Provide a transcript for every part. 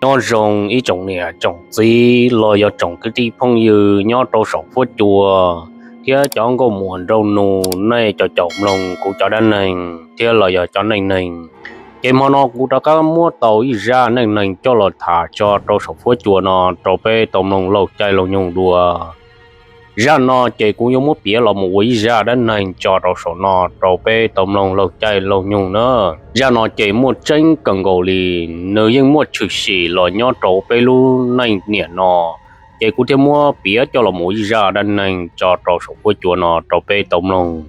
Nyob zoo ib tsoom niam tsoom txiv los yog tsoom kwv tij phooj ywg nyob rau saum huab cua thiab cov nkauj muam nraug nus, nej cov caum mloog kuv cov dab neeg thiab los yog cov neej neeg. Ces hmo no kuv rov qab muab tau ib zaj neej neeg coj los tham tso rau saum huab cua no rau peb tau mloog laug caij laug nyoog dua. Zaj no ces kuv yuav muab piav los mus ua ib zaj dab neeg tso rau saum no rau peb tau mloog laug caij laug nyoog na. Zaj no ces muaj tseeb kawg nkaus li, nws yeej muaj tshwm sim los nyob rau peb lub neej niam no, ces kuv thiaj muab piav coj los mus ua ib zaj dab neeg tso rau saum huab cua no rau peb tau mloog.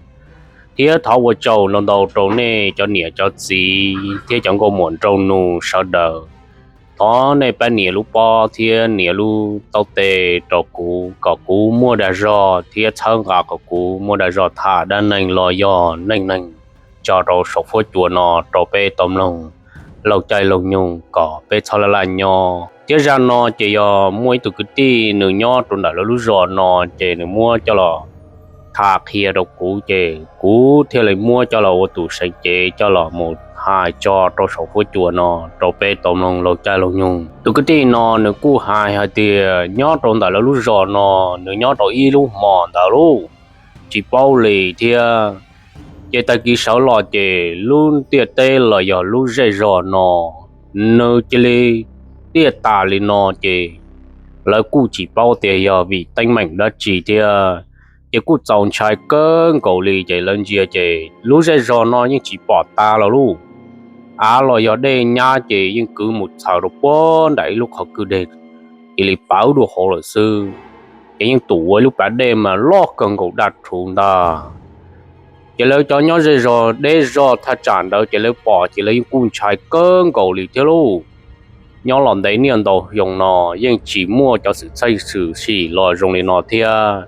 Thiab thov ua tsaug ntau ntau rau nej cov niam cov txiv thiab cov nkauj muam nraug nus sawv daws. Thov nej pab nias lub pob thiab nias lub taub tes rau kuv kom kuv muaj dag zog thiab txhawb nqa kom kuv muaj dag zog tham dab neeg los yog neej neeg tso rau saum huab cua no rau peb tau mloog laug caij laug nyoog kom peb txhob laj laj nyob. Thiab zaj no ces yog muaj ib tug kwv tij nws nyob rau ntawm lawv lub zos no, ces nws muab coj los tham qhia rau kuv, ces kuv thiaj li muab coj los ua tus seev cev coj los mus hais tso rau saum huab cua no rau peb tau mloog laug caij laug nyoog. Tus kwv tij no nws kuj hais hais tias nyob rau ntawm lawv lub zos no, nws nyob rau ib lub hmo ntawd lauj, tsis paub li thiab. Ces tag kis sawv los ces lub ntiaj teb los yog lub zej zog no, nws cia li tiaj tas li no ces lawv kuj tsis paub tias yog vim teeb meem dab tsi thiab. Ces kuj txaus ntshai kawg nkaus li, ces lawv ntsia ces lub zej zog no yeej tsis pom tas los lauj. Av los yog dej nyab ces yeej kwv mus txhaws rau puag nram ib lub qhov kwj deg, cia li pawv dua hauv lawm xwb. Ces yeej tum ua ib lub pas dej mas loj kawg nkaus daj rhuv ntag. Ces lawv cov nyob zej zog deb zog thaj tsam ntawd ces lawv pom ces lawv yeej kuj ntshai kawg nkaus li thiab lauj. Nyob los ntev niaj ntau xyoo no yeej tsis muaj cov xwm txheej tshwm sim los zoo li no thiab.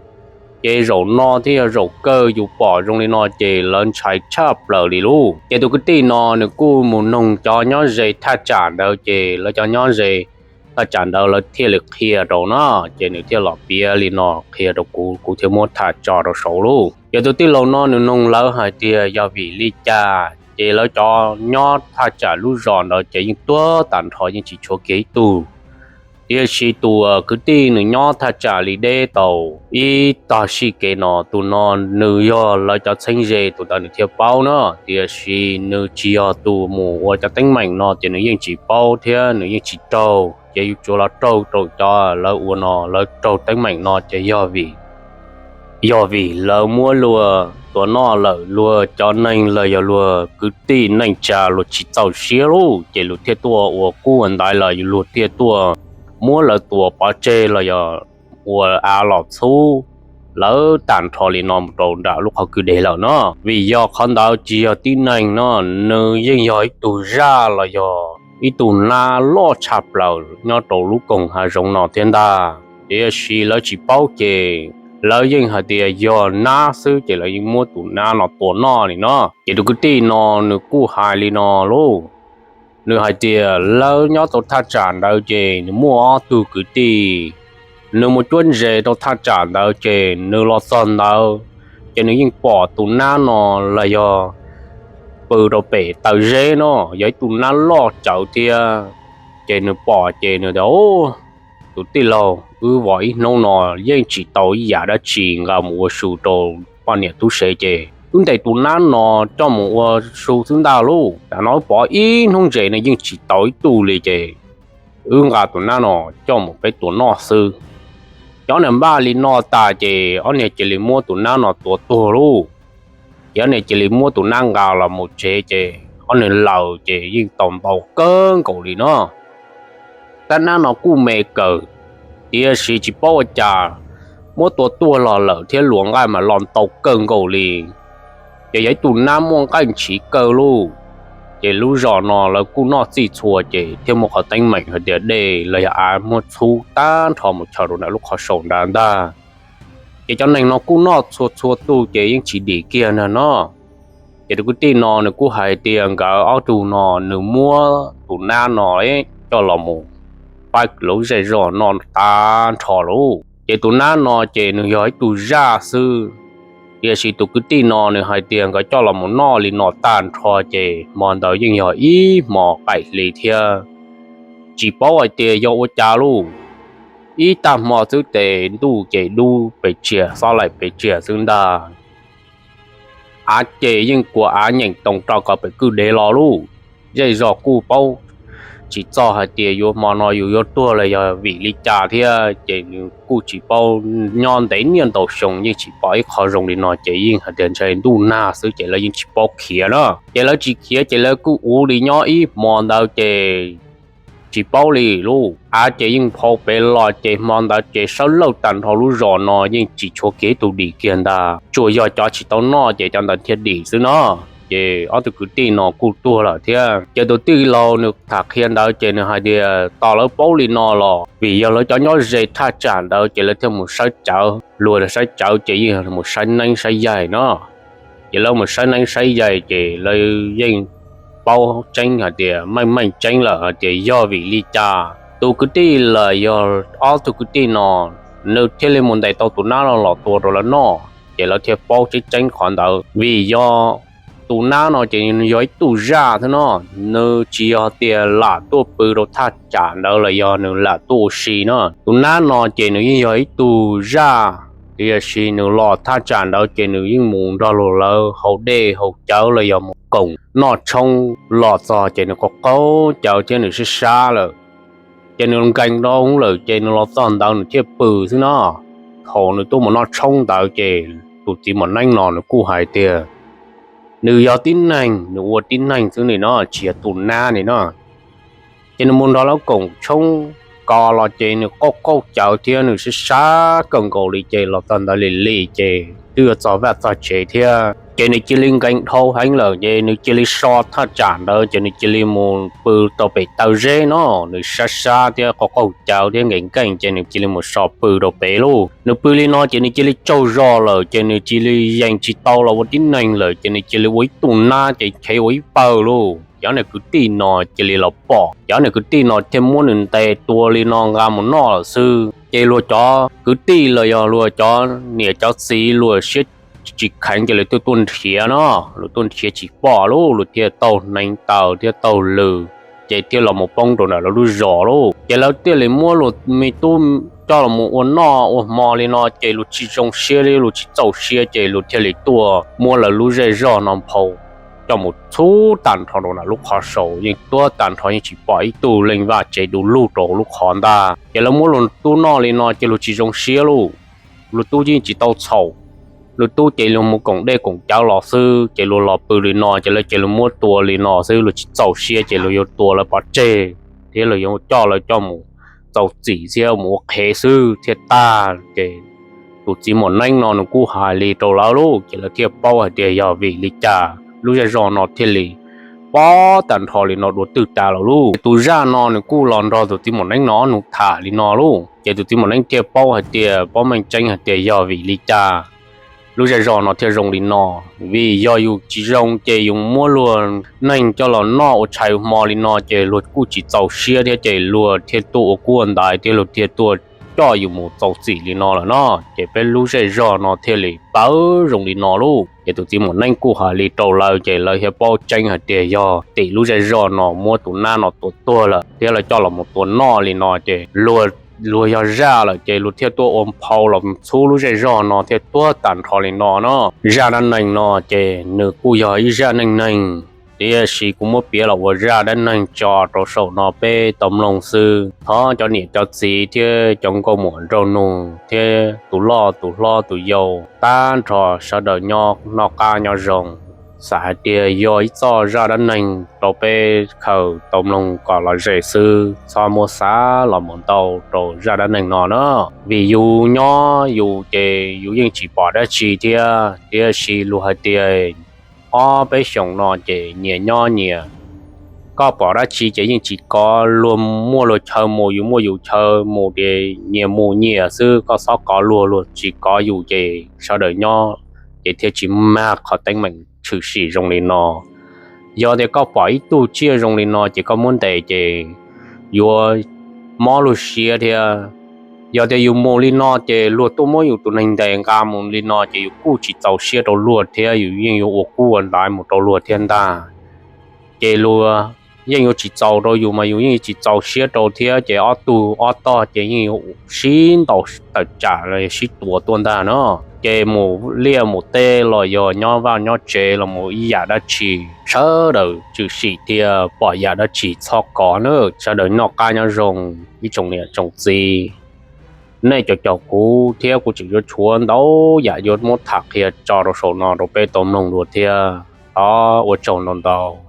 Ces zaum no thiab yog zaum kawg yus pom zoo li no ces lawv ntshai tshaj plaws li lauj. Ces tus kwv tij no nws kuj mus noog cov nyob ze thaj tsam ntawd, ces lawv cov nyob ze thaj tsam ntawd lawv thiaj li qhia rau no, ces nws thiaj los piav li no qhia rau kuv, kuv thiaj muab tham tso rau saud lauj. Ces tus tij laug no nws noog lawv hais tias yog vim li cas ces lawv cov nyob thaj tsam lub zos ntawd ces yeej tuag tag nrho, yeej tsis tshuav kiag ib tug. Tiam sis tus kwv tij nws nyob thaj tsam li deb tau ib tog sij kev no, tus no nws yog lawv cov txheeb ze, tus ntawd nws thiaj paub na. Tiam sis nws tsis yog tus mus ua cov teeb meem no ces nws yeej tsis paub thiab nws yeej tsis raug. Ces yus tsuas los raug rau cov lawv ua no, lawv raug teeb meem no ces yog vim, yog vim lawv muab luag tua noj lawm, luag cov neeg los yog luag kwv tij neej tsa luag tsis txaus siab lauj, ces luag thiaj tuaj ua kub ua ntaiv los luag thiaj tuaj muab lawv tua pov tseg los yog ua av los txhub lawv tag nrho li no mus rau nram lub qhov kwj deg lawm no. Vim yog qhov ntawd tsis yog tib neeg no, nws yeej yog ib tug zaj los yog ib tug nab loj tshaj plaws nyob rau lub koog hav zoov no thiab ntag. Tiam sis lawv tsis paub ces lawv yeej hais tias yog nab xwb ces lawv yeej muab tus nab no tua noj li no. Ces tus kwv tij no nws kuj hais li no lauj, nws hais tias lawv nyob tau thaj tsam ntawd ces nws muaj ob tug kwv tij, nws mus cuab ntses rau thaj tsam ntawd ces nws los txog ntawd ces nws yeej pom tus nab no los yog pw rau pem taw zeb no, yog ib tug nab loj tsawv thiab. Ces nws pom ces nws tias, tus tij laug, wb vov ib hnub no yeej tsis tau ib yam dab tsi nqa mus ua su rau poj niam tub se ces wb ntes tus nab no coj mus ua su xwb ntag lauj. Tam no wb pov ib hnub ntses no yeej tsis tau ib tug li ces wb nqa tus nab no coj mus peb tua noj xwb. Ces ob niag npaj li no tas ces ob niag cia li muab tus nab no tua tuag lauj. Ces ob niag cia li muab tus nab nqa los mus tsev ces ob niag laws ces yeej tau ntau kawg nkaus li no. Tab nab no kuj me kawg, tiam sis tsis paub ua cas muab tua tuag los lawm thiab luas nqaij mas los ntau kawg nkaus li. Ces yog ib tug nab muaj nqaij ntshiv kawg lauj. Ces lub zos no lawv kuj noj txhij txhua ces thiaj muaj qhov teeb meem hais tias dej los yog av muab txhub tag nrho mus chaws rau ntawm lub qhov saum nrad ntag. Ces cov neeg no kuj noj txhua txhua tus ces yeej tsis dim kiag ntag no. Ces tus kwv tij no nws kuj hais tias nkawd ob tug no nws muab tus nab no coj los mus faib lub zej zog noj tag nrho lauj. Ces tus nab no ces nws yog ib tug zaj xwb, tiam sis tus kwv tij no nws hais tias nkawd coj los mus noj li no tag nrho ces hmo ntawd yeej yog ib hmo qaim hli thiab. tsis paub hais tias yog ua cas lauj. Ib tag hmo xwb ces ntuj ces dub pes tsawg, xob laim pes tsawg xwb ntag. Av ces yeej kua av nyeem toos rau kom pem kwj dev los lauj. Zej zog kuj paub tsis txog hais tias yuav hmo no yus yuav tuag los yog vim li cas thiab ces nws kuj tsis paub, nyob ntev niaj ntau xyoo yeej tsis pom ib qho zoo li no ces yeej hais tias ntshe ntuj nag xwb ces lawv yeej tsis paub khiav na. Ces lawv tsis khiav ces lawv kuj ua li nyob ib hmo ntawd ces tsis paub li lauj. Av ces yeej phau pem los ces hmo ntawd ces sawv lawj tag nrho lub zos no yeej tsis tshuav kiag ib tug dim kiag ntag, tsuas yog cov tsis tau noj ces cov ntawd thiaj dim xwb no. Ces ob tug kwv tij no kuj tuag lawm thiab. Ces tus tij laug nws tham qhia ntawd ces nws hais tias tos lawv paub li no los vim yog lawv cov nyob ze thaj tsam ntawd ces lawv thiaj mus sawb cawv, luag sawb cawv ces yeej mus saib neeb saib yaig no. Ces lawv mus saib neeb saib yaig ces lawv yeej paub tseeb hais tias meej meej tseeb lawm hais tias yog vim li cas tus kwv tij los yog ob tug kwv tij no nws thiaj li mus ntes tau tus nab no los tua rau lawv noj. Ces lawv thiaj paub tseeb tseeb qhov ntawd vim yog tus nab no ces yog ib tug zaj xwb no, nws tsis yog tias lam tuaj pw rau thaj tsam ntawd los yog nws lam tuaj ua si no. Tus nab no ces nws yeej yog ib tug zaj, tiam sis nws los thaj tsam ntawd ces nws yeej mus nrog luag lawv haus dej haus cawv los yog mus koom noj tshoob los txog ces nws qaug qaug cawv thiab nws sab sab lawm. Ces nws nkees dhau lawm ces nws los txog ntawd nws thiaj pw xwb no. Thaum nws tuaj mus noj tshoob ntawd ces tus txiv mos neeb no nws kuj hais tias nws yog tib neeg, nws ua tib neeg xwb ni no, tsis yog tus nab ni no. Ces nws mus nrog lawv koom tshoob ko los ces nws qaug qaug cawv thiab nws sab sab kawg nkaus li ces los txog ntawd lim lim ces twb yuav txog vaj txog tsev thiab ces nws cia li nkees dhau heev lawm ces nws cia li so thaj tsam ntawd ces nws cia li mus pw rau pem taw zeb no. Nws sab sab thiab qaug qaug cawv thiab nkees nkees ces nws cia li mus so pw rau pem lauj. Nws pw li no ces nws cia li tsaug zog lawm ces nws cia li yees tsis tau los ua tib neeg lawm ces nws cia li ua ib tug nab ces chev ua ib pawg lauj. Cov niag kwv tij no cia li los pom, cov niag kwv tij no thiaj muab nws ntes tua li no nqa mus noj lawm xwb. Ces luag cov kwv tij los yog luag cov niam cov txiv luag siab tsis kheev ces luag tuaj tuaj nrhiav no, luag tuaj nrhiav tsis pom lauj, luag thiaj taug hneev taw thiab taug lw ces thiaj los mus poob rau ntawm lawv lub zos lauj. Ces lawv thiaj li muab luag me tub coj los mus ua noj ua hmo li no ces luag tsis zoo siab li, luag tsis txaus siab ces luag thiaj li tuaj muab lawv lub zej zog no nphau coj mus txhub tag nrho rau ntawm lub qhov saud, yeej tuag tag nrho yeej tsis pom ib tug leej vaj tsev du lug rau lub qhov ntag. Ces lawv muab luag tub noj li no ces luag tsis zoo siab lauj. Luag tub yeej tsis tau txhaum, luag tub ces luag mus koom dej koom cawv los xwb ces luag los pw li no ces lawv cia li muab tua li no xwb, luag tsis txaus siab ces luag yuav tua lawv pov tseg thiab luag yuav coj lawv coj mus txaus txim thiab mus ua qhev xwb thiaj tag. Ces tus txiv mos neeb no nws kuj hais li rau lawv lauj, ces lawv thiaj paub hais tias yog vim li cas lub zej zog no thiaj li pob tag nrho li no dua twg tas lawm lauj. Tus zaj no nws kuj los nrog tus txiv mos neeb no ob nus tham li no lauj, ces tus txiv mos neeb thiaj paub hais tias, paub meej tseeb hais tias yog vim li cas lub zej zog no thiaj zoo li no. Vim yog yus tsis zoo ces yus muab luag neeg coj los noj ua tshais hmo li no ces luag kuj tsis txaus siab thiab ces luag thiaj tuaj ua kub ua ntaiv thiab luag thiaj tuaj coj yus mus txaus txim li no lawm no. Ces peb lub zej zog no thiaj li pawv zoo li no lauj. Ces tus txiv mos neeb kuj hais li rau lawv ces lawv thiaj paub tseeb hais tias yog tim lub zej zog no muab tus nab no tua tuag lawm thiab lawv coj los mus tua noj li no ces luag, luag yog zaj lawm ces luag thiaj tuaj ua nphau los txhub lub zej zog no thiaj tuag tag nrho li no no. Zaj dab neeg no ces nws kuj yog ib zaj neej neeg, tiam sis kuv muab piav los ua zaj dab neeg tso rau saum no peb tau mloog xwb. Thov cov niam cov txiv thiab cov nkauj muam nraug nus thiab tus loj tus hlob tus yau tag nrho sawv daws nyob noj qab nyob zoo. Xav hais tias yog ib txoj zaj dab neeg rau peb khaws tau mloog kom lom zem xwb, txhob muab xav los mus ntau rau zaj dab neeg no na. Vim yus nyob yus ces yus yeej tsis pom dab tsi thiab, tiam sis luag hais tias ob peb xyoos no ces nyias nyob nyias, koj pom dab tsi ces yeej tsis kov, luag muaj luag chaw mus, yus muaj yus chaw mus ces nyias mus nyias xwb, koj txhob kov luag, luag tsis kov yus ces sawv daws nyob ces thiaj tsis mag qhov teeb meem tshwm sim zoo li no. Yog tias koj pom ib tug tsiaj zoo li no ces koj muab ntes ces yuav mob luag siab thiab. Yog tias yus mus li no ces luag tuaj muab yus tus neeg ntes nqa mus li no ces yus kuj tsis txaus siab rau luag thiab, yus yeej yuav ua kub ua ntaiv mus rau luag thiab ntag. Ces luag yeej yuav tsis txaus rau yus mas yus yeej tsis txaus siab rau thiab ces ob tug ob tog ces yeej yuav sib ntaus tawm tsam los sib tua tuaj ntag no. Ces mus liaj mus teb los yog nyob vaj nyob tsev los mus ib yam dab tsi, sawv daws tshwm sim thiab pom yam dab tsi txhob kov na. Sawv daws noj qab nyob zoo ib tsoom niam tsoom txiv. Nej cov caum kuv thiab kuv tseem yuav tshuav ntau yam yuav muab tham qhia tso rau saum no rau peb tau mloog dua thiab. Thov ua tsaug ntau ntau.